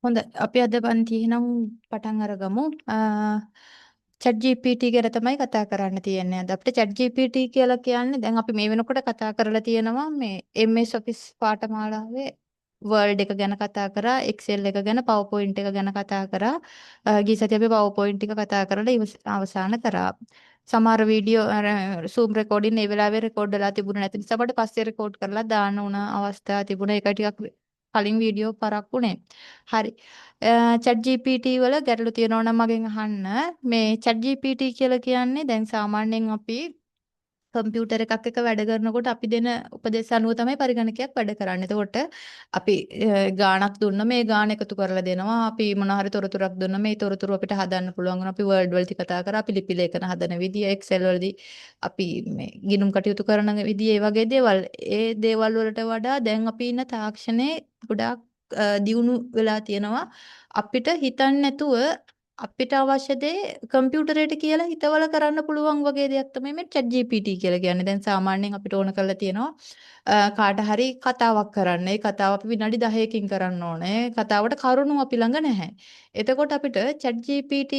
හොඳයි. අපි අද පන්ති එහෙනම් පටන් අරගමු. ChatGPT ගැන තමයි කතා කරන්න තියෙන්නේ. අද අපිට ChatGPT කියලා කියන්නේ දැන් අපි මේ වෙනකොට කතා කරලා තියෙනවා මේ MS Office පාඨමාලාවේ Word එක ගැන කතා කරා, Excel එක ගැන, PowerPoint එක ගැන කතා කරා. ගිය සතියේ අපි PowerPoint එක කතා කරලා අවසන් කරා. සමහර වීඩියෝ අර Zoom recording ඒ වෙලාවේ රෙකෝඩ් වෙලා තිබුණේ නැති නිසා අපිට පස්සේ රෙකෝඩ් කරලා දාන්න උන අවස්ථා තිබුණා. ඒක ටිකක් කලින් වීඩියෝ පරක් වුණේ. හරි. ChatGPT වල ගැටලු තියෙනවා නම් මගෙන් අහන්න. මේ ChatGPT කියලා කියන්නේ දැන් සාමාන්‍යයෙන් අපි කම්පියුටර් එකක් එක්ක වැඩ කරනකොට අපි දෙන උපදෙස් අනුව තමයි පරිගණකයක් වැඩ කරන්නේ. එතකොට අපි ගාණක් දුන්නම ඒ ගාණ එකතු කරලා දෙනවා. අපි මොන හරි තොරතුරක් දුන්නම මේ තොරතුරු අපිට හදන්න පුළුවන් වෙනවා. අපි Word වලදී කතා කරා, අපි ලිපි ලේඛන හදන විදිය, Excel වලදී අපි මේ ගිණුම් කටයුතු කරන විදිය, ඒ වගේ දේවල්. ඒ දේවල් වලට වඩා දැන් අපි ඉන්න තාක්ෂණේ ගොඩාක් දියුණු වෙලා තියෙනවා. අපිට හිතන්නේ නැතුව අපිට අවශ්‍ය දේ කම්පියුටරේට කියලා හිතවල කරන්න පුළුවන් වගේ දෙයක් තමයි මේ ChatGPT කියලා කියන්නේ. දැන් සාමාන්‍යයෙන් අපිට ඕන කරලා තියෙනවා කාට හරි කතාවක් කරන්න. ඒ කතාව අපි විනාඩි 10කින් කරන්න ඕනේ. කතාවට කරුණු අපි ළඟ නැහැ. එතකොට අපිට ChatGPT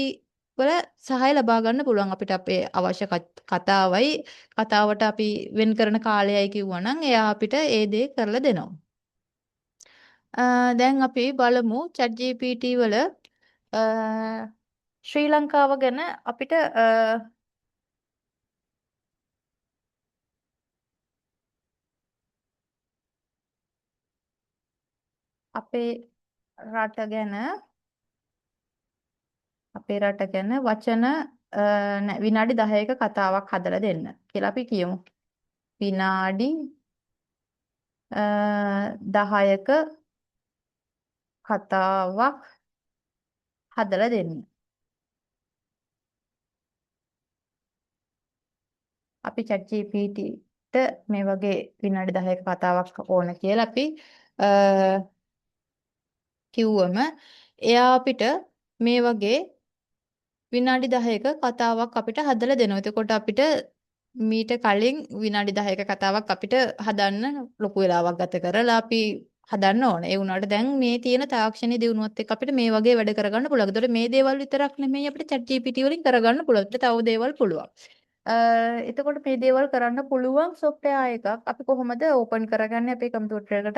වල සහාය ලබා ගන්න පුළුවන්. අපිට අපේ අවශ්‍ය කතාවයි කතාවට අපි වෙන් කරන කාලයයි කිව්වනම් එයා අපිට ඒ දේ කරලා දෙනවා. දැන් අපි බලමු ChatGPT වල ශ්‍රී ලංකාව ගැන අපිට අපේ රට ගැන අපේ රට ගැන වචන නෑ විනාඩි 10ක කතාවක් හදලා දෙන්න කියලා අපි කියමු. විනාඩි 10ක කතාවක් හදලා දෙන්න. අපි ChatGPT ට මේ වගේ විනාඩි 10ක කතාවක් ඕන කියලා අපි කිව්වම එයා අපිට මේ වගේ විනාඩි 10ක කතාවක් අපිට හදලා දෙනවා. එතකොට අපිට මීට කලින් විනාඩි 10ක කතාවක් අපිට හදන්න ලොකු වෙලාවක් ගත කරලා අපි හදන්න ඕන. ඒ වුණාට දැන් මේ තියෙන තාක්ෂණීය දියුණුවත් එක්ක අපිට මේ වගේ වැඩ කරගන්න පුළුවන්. ඒතකොට මේ දේවල් විතරක් නෙමෙයි අපිට ChatGPT වලින් කරගන්න පුළුවන්. අපිට තව දේවල් පුළුවන්. එතකොට මේ දේවල් කරන්න පුළුවන් සොෆ්ට්වෙයාර් එකක් අපි කොහොමද ඕපන් කරගන්නේ අපේ කම්පියුටර් එකට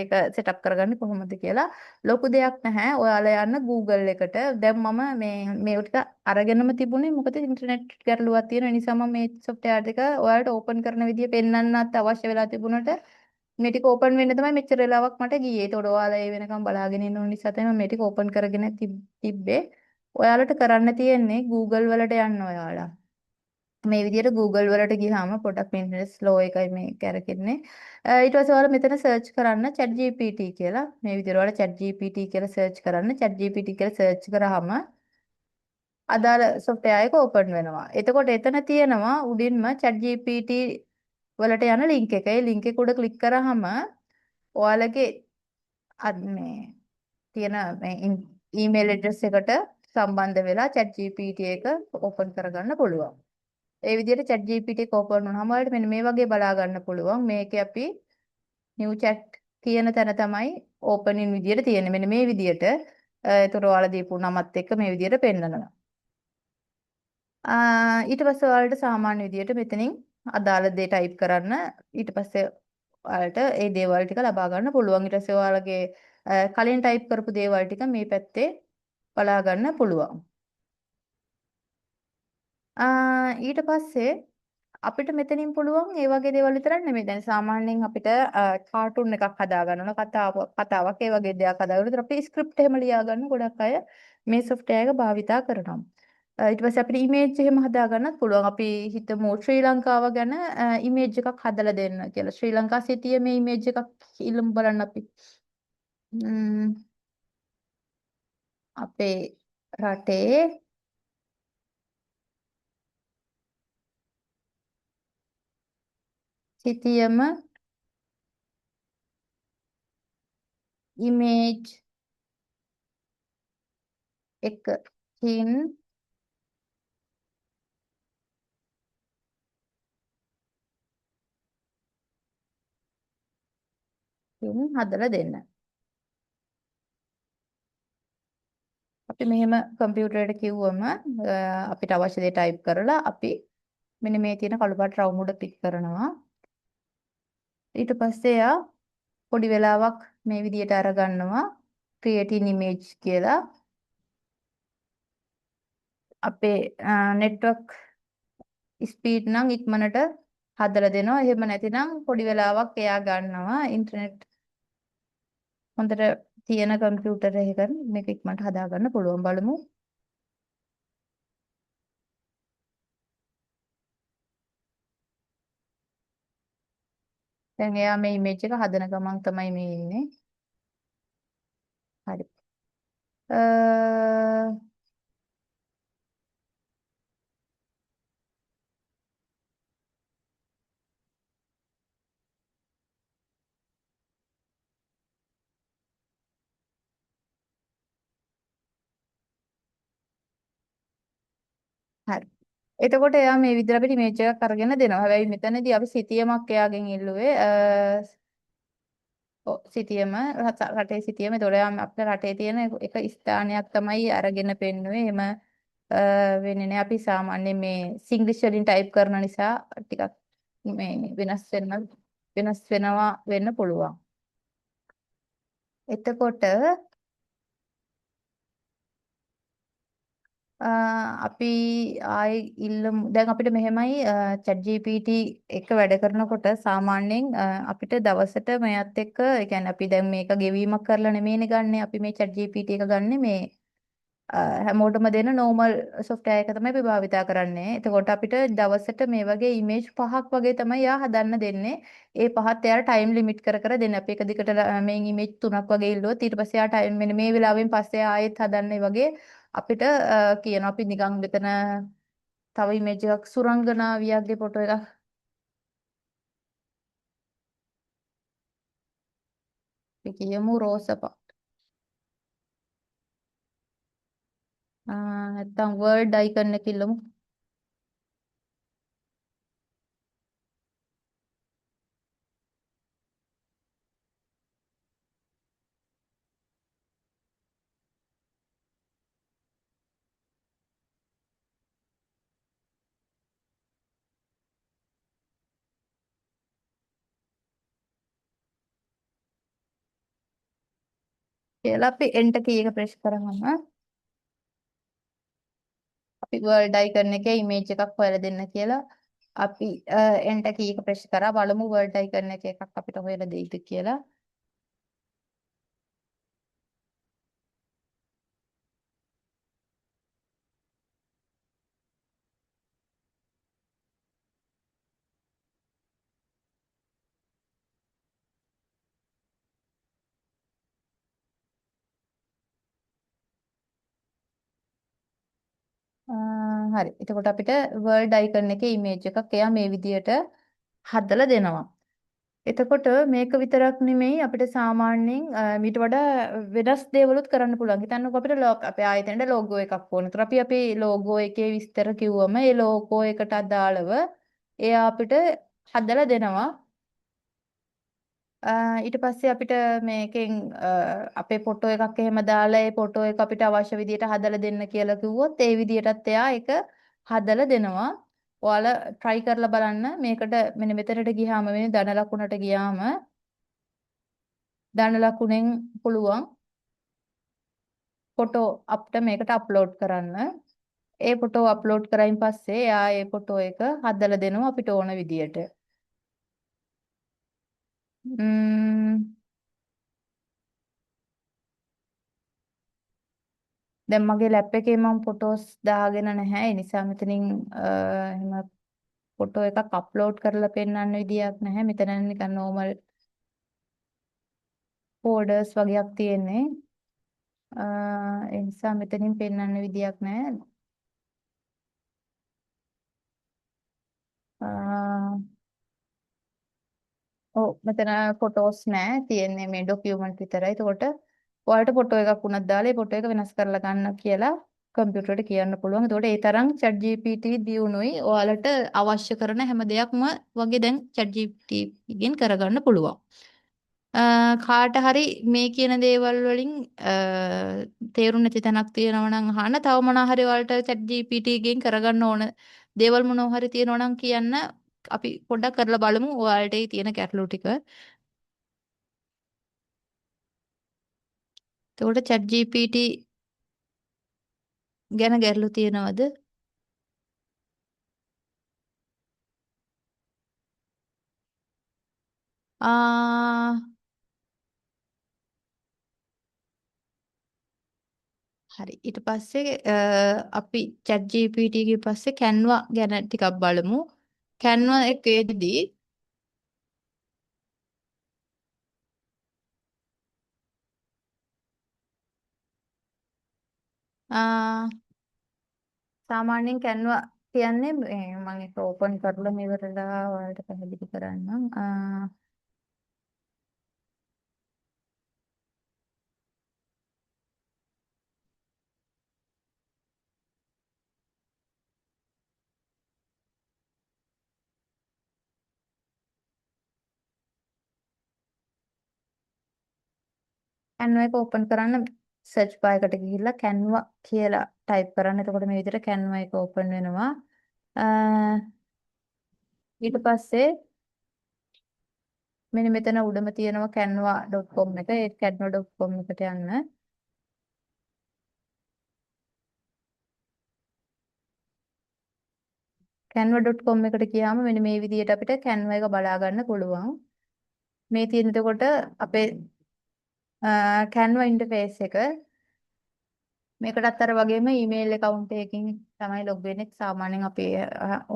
ඒක සෙටප් කරගන්නේ කොහොමද කියලා ලොකු දෙයක් නැහැ. ඔයාලා යන්න Google එකට. දැන් මම මේ මේ ටික අරගෙනම තිබුණේ මොකද ඉන්ටර්නෙට් ගැටලුවක් තියෙන නිසා මම මේ සොෆ්ට්වෙයාර් ටික ඔයාලට ඕපන් කරන විදිය පෙන්වන්නත් අවශ්‍ය වෙලා තිබුණට මේ ටික ඕපන් වෙන්න තමයි මෙච්චර වෙලාවක් මට ගියේ. ඒතකොට ඔයාලා ඒ වෙනකම් බලාගෙන ඉන්න ඕන නිසා තමයි මම මේ ටික ඕපන් කරගෙන තිබ්බේ. ඔයාලට කරන්න තියෙන්නේ Google වලට යන්න ඔයාලා. මේ විදියට Google වලට ගියාම පොඩක් ඉන්ටර්නෙට් ස්ලෝ එකයි මේ කැරකෙන්නේ. ඊට පස්සේ ඔයාලා මෙතන සර්ච් කරන්න ChatGPT කියලා. මේ විදියට ඔයාලා ChatGPT කියලා සර්ච් කරන්න. ChatGPT කියලා සර්ච් කරාම අදාළ සොෆ්ට්වෙයාර් එක ඕපන් වෙනවා. එතකොට එතන තියෙනවා උඩින්ම ChatGPT වලට යන ලින්ක් එක. ඒ ලින්ක් එක උඩ ක්ලික් කරාම ඔයාලගේ මේ තියෙන මේ ඊමේල් ඇඩ්‍රස් එකට සම්බන්ධ වෙලා ChatGPT එක ඕපන් කරගන්න පුළුවන්. ඒ විදිහට ChatGPT එක ඕපන් වුණාම ඔයාලට මෙන්න මේ වගේ බලා ගන්න පුළුවන්. මේකේ අපි new chat කියන තැන තමයි ඕපනින් විදියට තියෙන්නේ. මෙන්න මේ විදියට. ඒතර ඔයාලා දීපු නමත් එක්ක මේ විදියට පෙන්නනවා. ඊට පස්සේ ඔයාලට සාමාන්‍ය විදියට මෙතනින් අදාළ දේ ටයිප් කරන්න. ඊට පස්සේ ඔයාලට ඒ දේවල් ටික ලබා ගන්න පුළුවන්. ඊට පස්සේ ඔයාලගේ කලින් ටයිප් කරපු දේවල් ටික මේ පැත්තේ බලා ගන්න පුළුවන්. ඊට පස්සේ අපිට මෙතනින් පුළුවන් ඒ වගේ දේවල් විතරක් නෙමෙයි. දැන් සාමාන්‍යයෙන් අපිට කාටුන් එකක් හදා ගන්න ඕන, කතාවක් ඒ වගේ දෙයක් හදා ගන්න. ඒතර අපි ස්ක්‍රිප්ට් එහෙම ලියා ගන්න ගොඩක් අය මේ සොෆ්ට්වෙයාර් එක භාවිතා කරනවා. ඊට පස්සේ අපිට ඉමේජ් එහෙම හදා ගන්නත් පුළුවන්. අපි හිතමු ශ්‍රී ලංකාව ගැන ඉමේජ් එකක් හදලා දෙන්න කියලා. ශ්‍රී ලංකා සිටියේ මේ ඉමේජ් එකක් ඉල්ලමු බලන්න අපි. අපේ රටේ සිතියම ඉමේජ් එකකින් හදලා දෙන්න. අපි මෙහෙම කම්පියුටරේට කිව්වම අපිට අවශ්‍ය දේ ටයිප් කරලා අපි මෙන්න මේ තියෙන කළු පාට රවුම උඩ ක්ලික් කරනවා. ඊට පස්සේ එයා පොඩි වෙලාවක් මේ විදියට අරගන්නවා creating image කියලා. අපේ නෙට්වර්ක් ස්පීඩ් නම් ඉක්මනට හදලා දෙනවා. එහෙම නැතිනම් පොඩි වෙලාවක් එයා ගන්නවා. ඉන්ටර්නෙට් හොඳට තියෙන කම්පියුටර් එකක මේක ඉක්මනට හදාගන්න පුළුවන්. බලමු. දැන් එයා මේ ඉමේජ් එක හදන ගමන් තමයි මේ ඉන්නේ. හරි. හරි. එතකොට එයා මේ විදිහට අපිට ඉමේජ් එකක් අරගෙන දෙනවා. හැබැයි මෙතනදී අපි සිතියමක් එයාගෙන් ඉල්ලුවේ. ඔව් සිතියම රටේ සිතියම. එතකොට එයා අපේ රටේ තියෙන එක ස්ථානයක් තමයි අරගෙන පෙන්නුවේ. එහෙම වෙන්නේ නෑ. අපි සාමාන්‍යයෙන් මේ සිංග්ලිෂ් වලින් ටයිප් කරන නිසා ටිකක් මේ වෙනස් වෙනවා වෙන්න පුළුවන්. එතකොට අපි ආයි ඉල්ලමු. දැන් අපිට මෙහෙමයි ChatGPT එක වැඩ කරනකොට සාමාන්‍යයෙන් අපිට දවසට මෙයත් එක්ක, ඒ කියන්නේ අපි දැන් මේක ගෙවීමක් කරලා නෙමෙයිනේ ගන්නෙ. අපි මේ ChatGPT එක ගන්නෙ මේ හැමෝටම දෙන නෝමල් සොෆ්ට්වෙයාර් එක තමයි අපි භාවිතා කරන්නේ. එතකොට අපිට දවසට මේ වගේ ඉමේජ් පහක් වගේ තමයි යා හදන්න දෙන්නේ. ඒ පහත් එයාට ටයිම් ලිමිට් කර කර දෙන්නේ. අපි එක දිගට මේන් ඉමේජ් තුනක් වගේ ඉල්ලුවොත් ඊට පස්සේ එයා ටයිම් මෙන්න මේ වෙලාවෙන් පස්සේ ආයෙත් හදන්න ඒ වගේ අපිට කියනවා. අපි නිකන් මෙතන තව ඉමේජ් එකක් සුරංගනාවියක්ගේ ෆොටෝ එකක් අපි කියමු රෝස පාට. නැත්තම් වර්ල්ඩ් අයිකන් එක ඉල්ලමු. කියලා අපි enter key එක ප්‍රෙස් කරාම අපි වර්ල්ඩ් අයිකන් එකේ ඉමේජ් එකක් හොයලා දෙන්න කියලා අපි enter key එක ප්‍රෙස් කරා. බලමු වර්ල්ඩ් අයිකන් එකේ එකක් අපිට හොයලා දෙයිද කියලා. හරි. එතකොට අපිට වර්ල්ඩ් අයිකන් එකේ ඉමේජ් එකක් එයා මේ විදියට හදලා දෙනවා. එතකොට මේක විතරක් නෙමෙයි අපිට සාමාන්‍යයෙන් මීට වඩා වෙනස් දේවලුත් කරන්න පුළුවන්. හිතන්නකෝ අපිට අපේ ආයතනයේ ලෝගෝ එකක් ඕන. ඒතර අපි අපේ ලෝගෝ එකේ විස්තර කිව්වම ඒ ලෝගෝ එකට අදාළව එයා අපිට හදලා දෙනවා. ඊට පස්සේ අපිට මේකෙන් අපේ ෆොටෝ එකක් එහෙම දාලා ඒ ෆොටෝ එක අපිට අවශ්‍ය විදියට හදලා දෙන්න කියලා කිව්වොත් ඒ විදියටත් එයා ඒක හදලා දෙනවා. ඔයාලා try කරලා බලන්න. මේකට මෙන්න මෙතනට ගියාම මේ ධන ලකුණට ගියාම ධන ලකුණෙන් පුළුවන් ෆොටෝ අපිට මේකට අප්ලෝඩ් කරන්න. ඒ ෆොටෝ අප්ලෝඩ් කරයින් පස්සේ එයා ඒ ෆොටෝ එක හදලා දෙනවා අපිට ඕන විදියට. දැන් මගේ ලැප් එකේ මම ෆොටෝස් දාගෙන නැහැ. ඒ නිසා මෙතනින් එහෙම ෆොටෝ එකක් අප්ලෝඩ් කරලා පෙන්වන්න විදියක් නැහැ. මෙතන නිකන් නෝමල් ෆෝල්ඩර්ස් වගේක් තියෙන්නේ. ඒ නිසා මෙතනින් පෙන්වන්න විදියක් නැහැ. ඔව් මෙතන ෆොටෝස් නෑ. තියෙන්නේ මේ ඩොකියුමන්ට් විතරයි. එතකොට ඔයාලට ෆොටෝ එකක් වුණත් දාලා ඒ ෆොටෝ එක වෙනස් කරලා ගන්න කියලා කම්පියුටරේට කියන්න පුළුවන්. එතකොට ඒ තරම් ChatGPT දියුණුයි. ඔයාලට අවශ්‍ය කරන හැම දෙයක්ම වගේ දැන් ChatGPT ගෙන් කරගන්න පුළුවන්. කාට හරි මේ කියන දේවල් වලින් තේරුම් නැති තැනක් තියෙනවා නම් අහන්න. තව මොනවා හරි ඔයාලට chat GPT එකෙන් කරගන්න ඕන දේවල් මොනවා හරි තියෙනවා නම් කියන්න. අපි පොඩ්ඩක් කරලා බලමු ඔයාලට ඒ තියෙන ගැටලු ටික. එතකොට chat GPT ගැන ගැටලු තියෙනවද? ආ හරි. ඊට පස්සේ අපි chat GPT එකේ පස්සේ Canva ගැන ටිකක් බලමු. Canva එකේදී ආ සාමාන්‍යයෙන් Canva කියන්නේ මේ මම ඒක ඕපන් කරලා මෙවරලා ඔයාලට පැහැදිලි කරන්නම්. Canva එක ඕපන් කරන්න සර්ච් බාර් එකට ගිහිල්ලා Canva කියලා ටයිප් කරන්න. එතකොට මේ විදිහට Canva එක ඕපන් වෙනවා. ඊට පස්සේ මෙන්න මෙතන උඩම තියෙනවා canva.com එක. ඒ canva.com එකට යන්න. canva.com එකට ගියාම මෙන්න මේ විදිහට අපිට Canva එක බලා ගන්න පුළුවන්. මේ තියෙන එතකොට අපේ Canva interface එක. මේකටත් අර වගේම email account එකකින් තමයි log වෙන්නේ. සාමාන්‍යයෙන් අපේ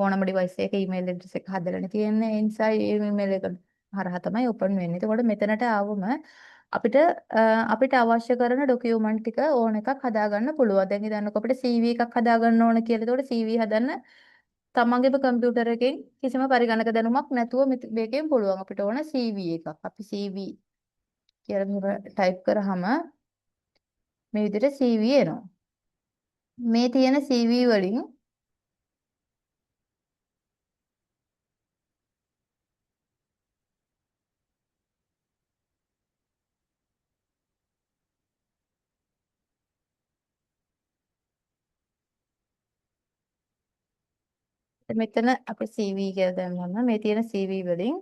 ඕනම device එකක email address එක හදලානේ තියෙන්නේ. ඒ නිසා ඒ email එක හරහා තමයි open වෙන්නේ. එතකොට මෙතනට ආවම අපිට අවශ්‍ය කරන ඩොකියුමන්ට් ටික ඕන එකක් හදාගන්න පුළුවන්. දැන් හිතන්නකෝ අපිට CV එකක් හදාගන්න ඕන කියලා. එතකොට CV හදන්න තමන්ගේම කම්පියුටර් එකෙන් කිසිම පරිගණක දැනුමක් නැතුව මේකෙන් පුළුවන්. අපිට ඕන CV එකක්. අපි CV කියලා මෙහෙම ටයිප් කරාම මේ විදිහට CV එනවා. මේ තියෙන CV වලින් මෙතන අපි CV කියලා දැම්මම මේ තියෙන CV වලින්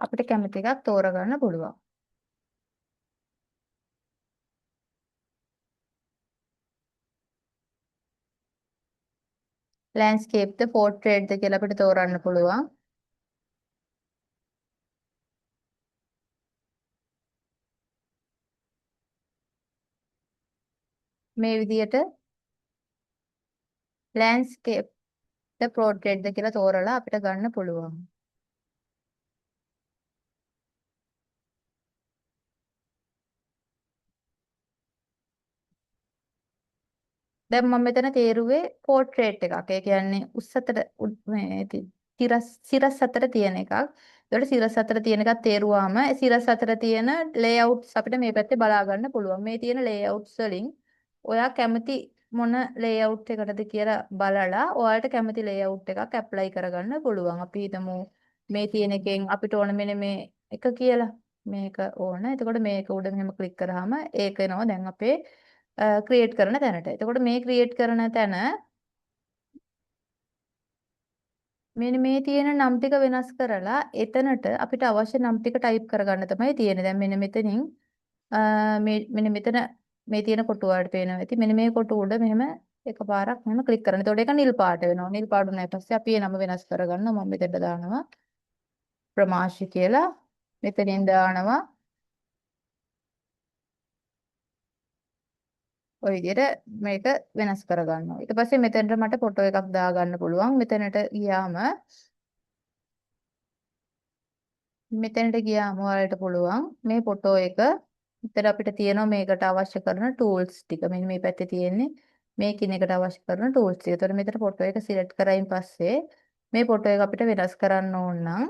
අපිට කැමති එකක් තෝරගන්න පුළුවන්. ලෑන්ඩ්ස්කේප් ද පෝට්‍රේට් ද කියලා අපිට තෝරන්න පුළුවන්. මේ විදියට ලෑන්ඩ්ස්කේප් ද පෝට්‍රේට් ද කියලා තෝරලා අපිට ගන්න පුළුවන්. දැන් මම මෙතන තේරුවේ පෝට්‍රේට් එකක්. ඒ කියන්නේ උස් අතට මේ සිරස් අතර තියෙන එකක්. ඒතකොට සිරස් අතර තියෙන එකක් තේරුවාම සිරස් අතර තියෙන ලේඅවුට්ස් අපිට මේ පැත්තේ බලා ගන්න පුළුවන්. මේ තියෙන ලේඅවුට්ස් වලින් ඔයා කැමති මොන ලේඅවුට් එකටද කියලා බලලා ඔයාලට කැමති ලේඅවුට් එකක් ඇප්ලයි කරගන්න පුළුවන්. අපි හිතමු මේ තියෙන එකෙන් අපිට ඕන මෙන්න මේ එක කියලා. මේක ඕන. එතකොට මේක උඩ මෙහෙම ක්ලික් කරාම ඒක එනවා දැන් අපේ ක්‍රියේට් කරන තැනට. එතකොට මේ ක්‍රියේට් කරන තැන මෙන්න මේ තියෙන නම් ටික වෙනස් කරලා එතනට අපිට අවශ්‍ය නම් ටික ටයිප් කරගන්න තමයි තියෙන්නේ. දැන් මෙන්න මෙතනින් මේ මෙන්න මෙතන මේ තියෙන කොටුව වලට පේනවා ඇති. මෙන්න මේ කොටුව උඩ මෙහෙම එකපාරක් මෙහෙම ක්ලික් කරන්න. එතකොට ඒක නිල් පාට වෙනවා. නිල් පාට වුණාට පස්සේ අපි ඒ නම වෙනස් කරගන්නවා. මම මෙතනට දානවා ප්‍රමාශි කියලා. මෙතනින් දානවා ඔය විදිහට මේක වෙනස් කරගන්නවා. ඊට පස්සේ මෙතනට මට ෆොටෝ එකක් දාගන්න පුළුවන්. මෙතනට ගියාම ඔයාලට පුළුවන් මේ ෆොටෝ එක මෙතන අපිට තියෙනවා මේකට අවශ්‍ය කරන ටූල්ස් ටික. මෙන්න මේ පැත්තේ තියෙන්නේ මේ කින එකට අවශ්‍ය කරන ටූල්ස් ටික. එතකොට මෙතන ෆොටෝ එක සිලෙක්ට් කරයින් පස්සේ මේ ෆොටෝ එක අපිට වෙනස් කරන්න ඕන නම්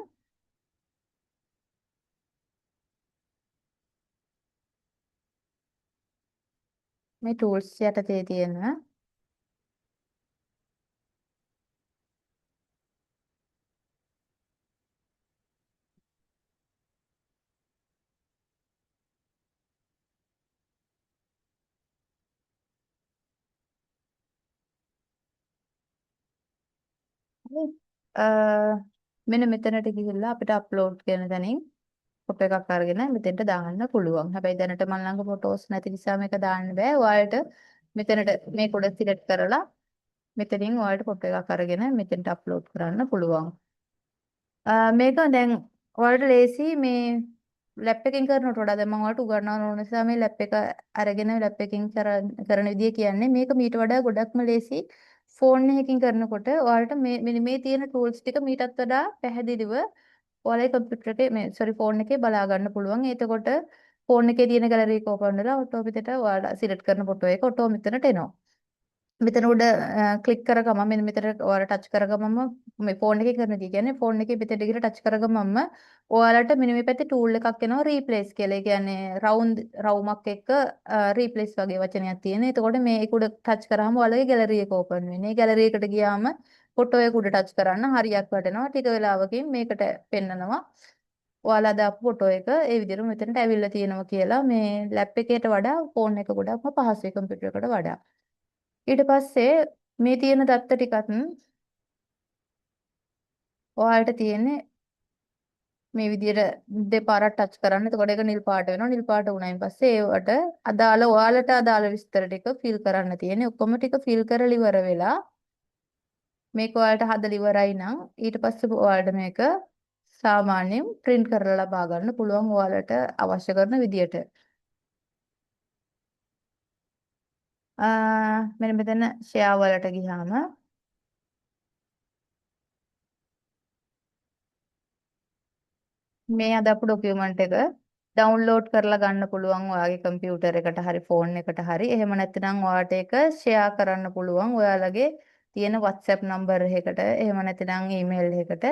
මේ ටූල්ස් යටතේ තියෙන මෙන්න මෙතනට ගිහිල්ලා අපිට අප්ලෝඩ් කියන තැනින් ෆොටෝ එකක් අරගෙන මෙතෙන්ට දාන්න පුළුවන්. හැබැයි දැනට මං ළඟ ෆොටෝස් නැති නිසා මේක දාන්න බෑ. ඔයාලට මෙතනට මේ කොට සිලෙක්ට් කරලා මෙතනින් ඔයාලට ෆොටෝ එකක් අරගෙන මෙතෙන්ට අප්ලෝඩ් කරන්න පුළුවන්. මේක දැන් ඔයාලට ලේසි මේ ලැප් එකෙන් කරනවට වඩා. දැන් මම ඔයාලට උගන්වන්න ඕන නිසා මේ ලැප් එක අරගෙන ලැප් එකෙන් කරන විදිය කියන්නේ. මේක මීට වඩා ගොඩක්ම ලේසි ෆෝන් එකකින් කරනකොට. ඔයාලට මේ මෙන්න මේ තියෙන ටූල්ස් ටික මීටත් වඩා පැහැදිලිව ඔයාලගේ කම්පියුටර් එකේ මේ සෝරි ෆෝන් එකේ බලා ගන්න පුළුවන්. එතකොට ෆෝන් එකේ තියෙන ගැලරි එක ඕපන් වෙලා ඔටෝ මෙතනට ඔයාලා සිලෙක්ට් කරන ෆොටෝ එක ඔටෝ මෙතනට එනවා. මෙතන උඩ ක්ලික් කර ගමන් මෙන්න මෙතන ඔයාලා ටච් කර ගමන්ම මේ ෆෝන් එකේ කරන දේ කියන්නේ ෆෝන් එකේ මෙතනට ගිහලා ටච් කර ගමන්ම ඔයාලට මෙන්න මේ පැත්තේ ටූල් එකක් එනවා රීප්ලේස් කියලා. ඒ කියන්නේ රවුන්ඩ් රවුමක් එක්ක රීප්ලේස් වගේ වචනයක් තියෙන. එතකොට මේ ඒක උඩ ටච් කරාම ඔයාලගේ ගැලරි එක ඕපන් වෙන්නේ. ඒ ගැලරි එකට ගියාම ෆොටෝ එක උඩ ටච් කරන්න හරියක් වැටෙනවා. ටික වෙලාවකින් මේකට පෙන්නනවා. ඔයාලා දාපු ෆොටෝ එක ඒ විදිහටම මෙතනට ඇවිල්ලා තියෙනවා කියලා. මේ ලැප් එකේට වඩා ෆෝන් එක ගොඩක්ම පහසුයි කම්පියුටර් එකට වඩා. ඊට පස්සේ මේ තියෙන දත්ත ටිකත් ඔයාලට තියෙන්නේ මේ විදිහට දෙපාරක් ටච් කරන්න. එතකොට ඒක නිල් පාට වෙනවා. නිල් පාට වුණායින් පස්සේ ඒවට අදාළ ඔයාලට අදාළ විස්තර ටික ෆිල් කරන්න තියෙන්නේ. ඔක්කොම ටික ෆිල් කරලා ඉවර වෙලා මේක ඔයාලට හදලා ඉවරයි නම් ඊට පස්සේ ඔයාලට මේක සාමාන්‍යයෙන් ප්‍රින්ට් කරලා ලබා ගන්න පුළුවන් ඔයාලට අවශ්‍ය කරන විදියට. මෙන්න මෙතන ෂෙයා වලට ගියාම මේ අදපු ඩොකියුමන්ට් එක ඩවුන්ලෝඩ් කරලා ගන්න පුළුවන් ඔයාගේ කම්පියුටර් එකට හරි ෆෝන් එකට හරි. එහෙම නැත්නම් ඔයාට ඒක ෂෙයා කරන්න පුළුවන් ඔයාලගේ තියෙන WhatsApp number එකකට, එහෙම නැත්නම් ඊමේල් එකකට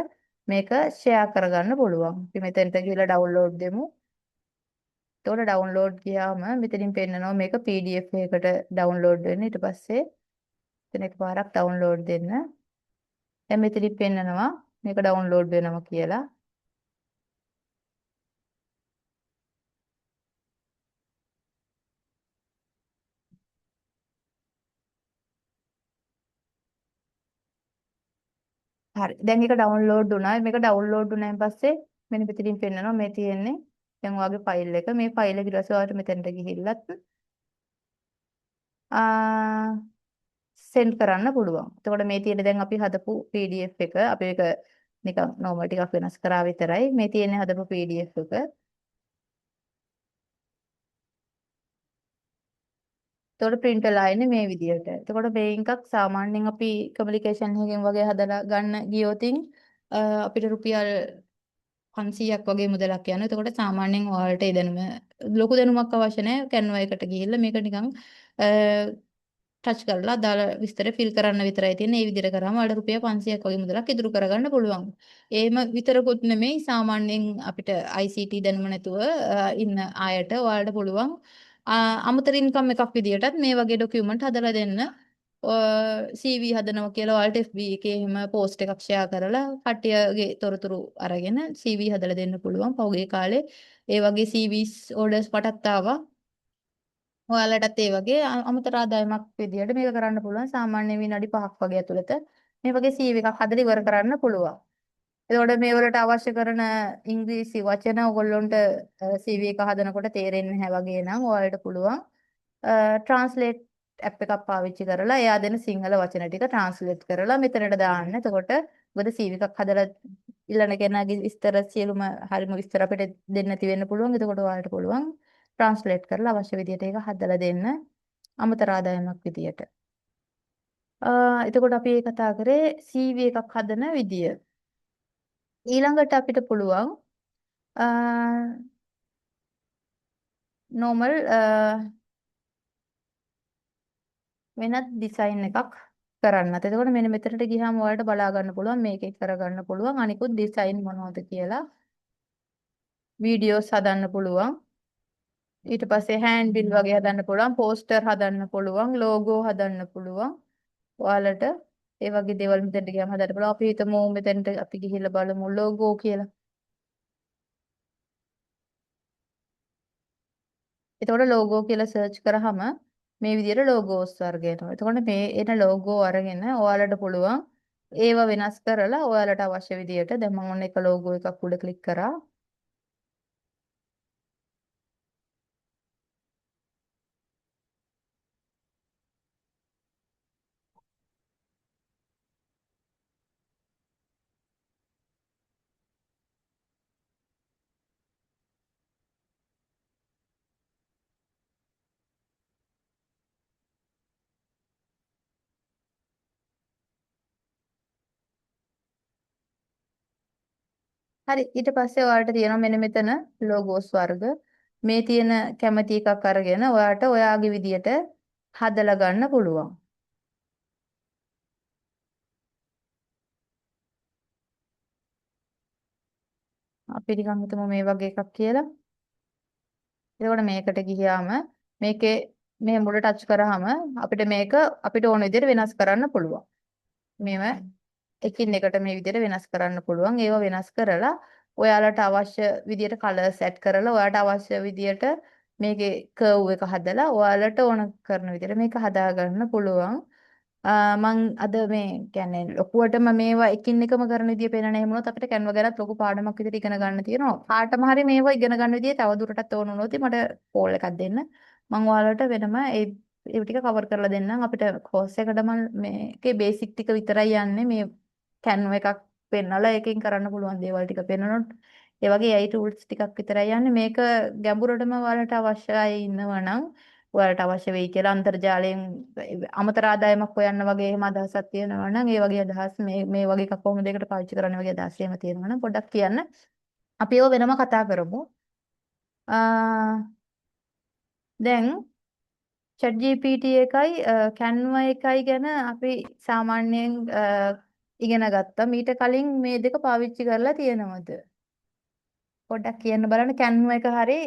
මේක ෂෙයා කරගන්න පුළුවන්. අපි මෙතනට ගිහලා ඩවුන්ලෝඩ් දෙමු. එතකොට ඩවුන්ලෝඩ් ගියාම මෙතනින් පෙන්නනවා මේක PDF එකකට ඩවුන්ලෝඩ් වෙන්න. ඊට පස්සේ එතන එකපාරක් ඩවුන්ලෝඩ් දෙන්න. දැන් මෙතනින් පෙන්නනවා මේක ඩවුන්ලෝඩ් වෙනවා කියලා. හරි. දැන් ඒක ඩවුන්ලෝඩ් වුණා. මේක ඩවුන්ලෝඩ් වුණාන් පස්සේ මෙන්න මෙතනින් පෙන්නනවා මේ තියෙන්නේ දැන් ඔයාගේ ෆයිල් එක. මේ ෆයිල් එක ඊට පස්සේ ඔයාලට මෙතනට ගිහිල්ලත් සෙන්ඩ් කරන්න පුළුවන්. එතකොට මේ තියෙන්නේ දැන් අපි හදපු PDF එක. අපි ඒක නිකන් නෝමල් ටිකක් වෙනස් කරා විතරයි. මේ තියෙන්නේ හදපු PDF එක. එතකොට ප්‍රින්ට් වෙලා එන්නේ මේ විදියට. එතකොට මේ එකක් සාමාන්‍යයෙන් අපි කමියුනිකේෂන් එකකින් වගේ හදලා ගන්න ගියොතින් අපිට රුපියල් 500ක් වගේ මුදලක් යනවා. එතකොට සාමාන්‍යයෙන් ඔයාලට ඒ දැනුම ලොකු දැනුමක් අවශ්‍ය නැහැ. Canva එකට ගිහිල්ලා මේක නිකන් ටච් කරලා අදාළ විස්තර ෆිල් කරන්න විතරයි තියෙන්නේ. ඒ විදිහට කරාම ඔයාලට රුපියල් 500ක් වගේ මුදලක් ඉතුරු කරගන්න පුළුවන්. එහෙම විතරකුත් නෙමෙයි, සාමාන්‍යයෙන් අපිට ICT දැනුම නැතුව ඉන්න අයට ඔයාලට පුළුවන් අමතර ඉන්කම් එකක් විදියටත් මේ වගේ ඩොකියුමන්ට් හදලා දෙන්න. CV හදනවා කියලා ඔයාලට FB එකේ එහෙම පෝස්ට් එකක් ෂෙයා කරලා කට්ටියගේ තොරතුරු අරගෙන CV හදලා දෙන්න පුළුවන්. පහුගිය කාලේ ඒ වගේ CVs orders මටත් ආවා. ඔයාලටත් ඒ වගේ අමතර ආදායමක් විදියට මේක කරන්න පුළුවන්. සාමාන්‍ය විනාඩි 5ක් වගේ ඇතුළත මේ වගේ CV එකක් හදලා ඉවර කරන්න පුළුවන්. එතකොට මේ වලට අවශ්‍ය කරන ඉංග්‍රීසි වචන ඔයගොල්ලොන්ට CV එක හදනකොට තේරෙන්නේ නැහැ වගේ නම් ඔයාලට පුළුවන් ට්‍රාන්ස්ලේට් ඇප් එකක් පාවිච්චි කරලා එයා දෙන සිංහල වචන ටික ට්‍රාන්ස්ලේට් කරලා මෙතනට දාන්න. එතකොට මොකද CV එකක් හදලා ඉල්ලන කෙනාගේ විස්තර සියලුම හරිම විස්තර අපිට දෙන්න නැති වෙන්න පුළුවන්. එතකොට ඔයාලට පුළුවන් ට්‍රාන්ස්ලේට් කරලා අවශ්‍ය විදියට ඒක හදලා දෙන්න අමතර ආදායමක් විදියට. එතකොට අපි මේ කතා කරේ CV එකක් හදන විදිය. ඊළඟට අපිට පුළුවන් නෝමල් වෙනත් ඩිසයින් එකක් කරන්නත්. එතකොට මෙන්න මෙතනට ගියාම ඔයාලට බලා ගන්න පුළුවන් මේකේ කරගන්න පුළුවන් අනිකුත් ඩිසයින් මොනවද කියලා. වීඩියෝස් හදන්න පුළුවන්. ඊට පස්සේ හෑන්ඩ් බිල් වගේ හදන්න පුළුවන්, පෝස්ටර් හදන්න පුළුවන්, ලෝගෝ හදන්න පුළුවන්. ඔයාලට ඒ වගේ දේවල් මෙතනට ගියාම හදන්න පුළුවන්. අපි හිතමු මෙතනට අපි ගිහිල්ලා බලමු ලෝගෝ කියලා. එතකොට ලෝගෝ කියලා සර්ච් කරාම මේ විදිහට ලෝගෝස් වර්ග එනවා. එතකොට මේ එන ලෝගෝ අරගෙන ඔයාලට පුළුවන් ඒව වෙනස් කරලා ඔයාලට අවශ්‍ය විදියට දැන් මම ඔන්න එක ලෝගෝ එකක් උඩ ක්ලික් කරා. හරි, ඊට පස්සේ ඔයාලට තියෙනවා මෙන්න මෙතන ලෝගෝස් වර්ග. මේ තියෙන කැමති එකක් අරගෙන ඔයාට ඔයාගේ විදියට හදලා ගන්න පුළුවන්. අපි නිකන් හිතමු මේ වගේ එකක් කියලා. එතකොට මේකට ගියාම මේකේ මේ මුල ටච් කරාම අපිට මේක අපිට ඕන විදියට වෙනස් කරන්න පුළුවන්. මේව එකින් එකට මේ විදියට වෙනස් කරන්න පුළුවන්. ඒව වෙනස් කරලා ඔයාලට අවශ්‍ය විදියට කලර්ස් ඇඩ් කරලා ඔයාලට අවශ්‍ය විදියට මේකේ කර්ව් එක හදලා ඔයාලට ඕන කරන විදියට මේක හදාගන්න පුළුවන්. මං අද මේ කියන්නේ ලොකුවටම මේවා එකින් එකම කරන විදිය පේනන එහෙම වුණොත් අපිට Canva ගැනත් ලොකු පාඩමක් විදියට ඉගෙන ගන්න තියෙනවා. කාටම හරි මේවා ඉගෙන ගන්න විදිය තව දුරටත් ඕන වුණොත් මට කෝල් එකක් දෙන්න. මං ඔයාලට වෙනම ඒ ඒ ටික කවර් කරලා දෙන්නම්. අපිට කෝස් එකට මං මේකේ බේසික් ටික විතරයි යන්නේ. මේ Canva එකක් පෙන්නලා ඒකෙන් කරන්න පුළුවන් දේවල් ටික පෙන්නනොත් ඒ වගේ AI tools ටිකක් විතරයි යන්නේ. මේක ගැඹුරටම ඔයාලට අවශ්‍ය අය ඉන්නවා නම් ඔයාලට අවශ්‍ය වෙයි කියලා අන්තර්ජාලයෙන් අමතර ආදායමක් හොයන්න වගේ එහෙම අදහසක් තියෙනවා නම් ඒ වගේ අදහස් මේ මේ වගේ එකක් කොහොමද ඒකට පාවිච්චි කරන්න වගේ අදහස් එහෙම තියෙනවා නම් පොඩ්ඩක් කියන්න. අපි ඒව වෙනම කතා කරමු. දැන් ChatGPT එකයි Canva එකයි ගැන අපි සාමාන්‍යයෙන් ඉගෙන ගත්තා. මීට කලින් මේ දෙක පාවිච්චි කරලා තියෙනවද? පොඩ්ඩක් කියන්න බලන්න Canva එක හරි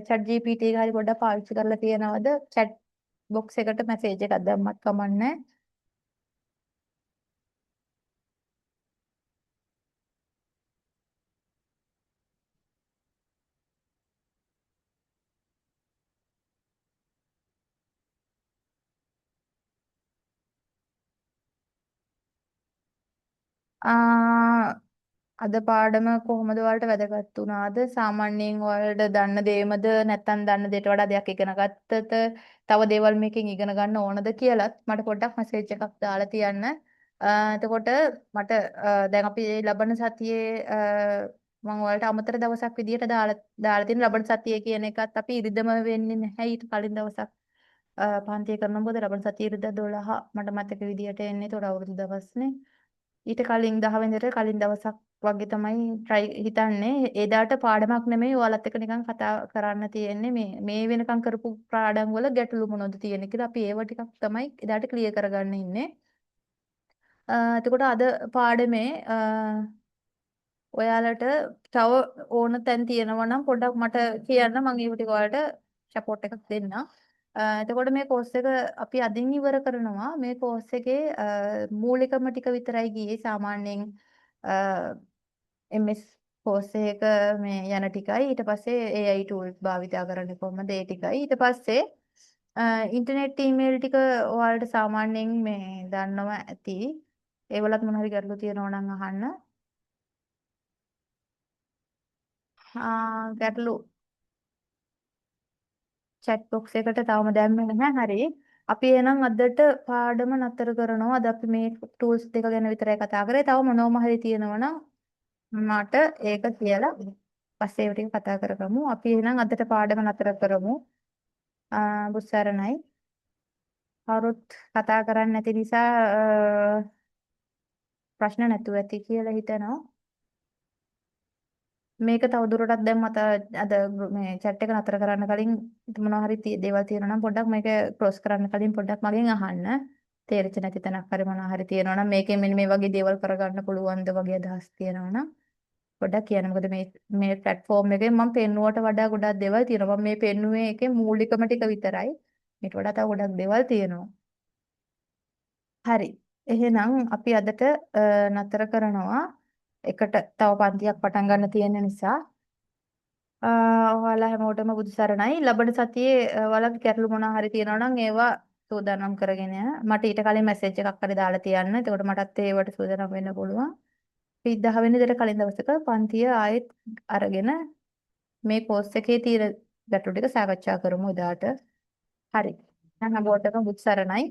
ChatGPT එක හරි පොඩ්ඩක් පාවිච්චි කරලා තියෙනවද? chat box එකට මැසේජ් එකක් දැම්මත් කමක් නැහැ. අද පාඩම කොහොමද ඔයාලට වැදගත් වුණාද? සාමාන්‍යයෙන් ඔයාලට දන්න දේමද නැත්නම් දන්න දේට වඩා දෙයක් ඉගෙන ගත්තද? තව දේවල් මේකෙන් ඉගෙන ගන්න ඕනද කියලත් මට පොඩ්ඩක් මැසේජ් එකක් දාලා තියන්න. එතකොට මට දැන් අපි ලබන සතියේ මම ඔයාලට අමතර දවසක් විදියට දාලා දාලා තියෙන ලබන සතියේ කියන එකත් අපි ඉරිදම වෙන්නේ නැහැ. ඊට කලින් දවසක් පන්තිය කරනවා. මොකද ලබන සතියේ ඉරිදා 12 මට මතක විදියට එන්නේ. ඒතකොට අවුරුදු දවස්නේ. ඊට කලින් 10 වෙනිදාට කලින් දවසක් වගේ තමයි try හිතන්නේ. එදාට පාඩමක් නෙමෙයි ඔයාලත් එක්ක නිකන් කතා කරන්න තියෙන්නේ. මේ මේ වෙනකන් කරපු පාඩම් වල ගැටලු මොනවද තියෙන්නේ කියලා අපි ඒව ටිකක් තමයි එදාට ක්ලියර් කරගන්න ඉන්නේ. එතකොට අද පාඩමේ ඔයාලට තව ඕන තැන් තියෙනවා නම් පොඩ්ඩක් මට කියන්න මම ඒව ටික ඔයාලට සපෝට් එකක් දෙන්නම්. එතකොට මේ කෝස් එක අපි අදින් ඉවර කරනවා. මේ කෝස් එකේ මූලිකම ටික විතරයි ගියේ. සාමාන්‍යයෙන් MS course එක මේ යන ටිකයි. ඊට පස්සේ AI tools භාවිතා කරන්නේ කොහොමද ඒ ටිකයි. ඊට පස්සේ ඉන්ටර්නෙට් ඊමේල් ටික ඔයාලට සාමාන්‍යයෙන් මේ දන්නවා ඇති. ඒවලත් මොන හරි ගැටලු තියෙනවා නම් අහන්න. ගැටලු chat box එකට තාම දැම්මේ නැහැ. හරි. අපි එහෙනම් අදට පාඩම නතර කරනවා. අද අපි මේ ටූල්ස් දෙක ගැන විතරයි කතා කරේ. තව මොනවම හරි තියෙනවා නම් මට ඒක කියලා පස්සේ ඒව ටික කතා කරගමු. අපි එහෙනම් අදට පාඩම නතර කරමු. බුස්සරණයි. කවුරුත් කතා කරන්නේ නැති නිසා ප්‍රශ්න නැතුව ඇති කියලා හිතනවා. මේක තවදුරටත් දැන් මට අද මේ චැට් එක නතර කරන්න කලින් මොනවා හරි දේවල් තියෙනවා නම් පොඩ්ඩක් මේක ක්‍රොස් කරන්න කලින් පොඩ්ඩක් මගෙන් අහන්න. තේරිච්ච නැති තැනක් හරි මොනවා හරි තියෙනවා නම් මේකෙන් මෙන්න මේ වගේ දේවල් කරගන්න පුළුවන්ද වගේ අදහස් තියෙනවා නම් පොඩ්ඩක් කියන්න. මොකද මේ මේ ප්ලැට්ෆෝම් එකෙන් මම පෙන්නුවට වඩා ගොඩක් දේවල් තියෙනවා. මම මේ පෙන්නුවේ එකේ මූලිකම ටික විතරයි. මීට වඩා තව ගොඩක් දේවල් තියෙනවා. හරි. එහෙනම් අපි අදට නතර කරනවා. එකට තව පන්තියක් පටන් ගන්න තියෙන නිසා. ඔයාලා හැමෝටම බුදු සරණයි. ලබන සතියේ ඔයාලගේ ගැටලු මොනවා හරි තියෙනවා නම් ඒවා සූදානම් කරගෙන මට ඊට කලින් මැසේජ් එකක් හරි දාලා තියන්න. එතකොට මටත් ඒවට සූදානම් වෙන්න පුළුවන්. අපි 10 වෙනිදාට කලින් දවසක පන්තිය ආයෙත් අරගෙන මේ කෝස් එකේ තියෙන ගැටලු ටික සාකච්ඡා කරමු එදාට. හරි. දැන් හැමෝටම බුදු සරණයි.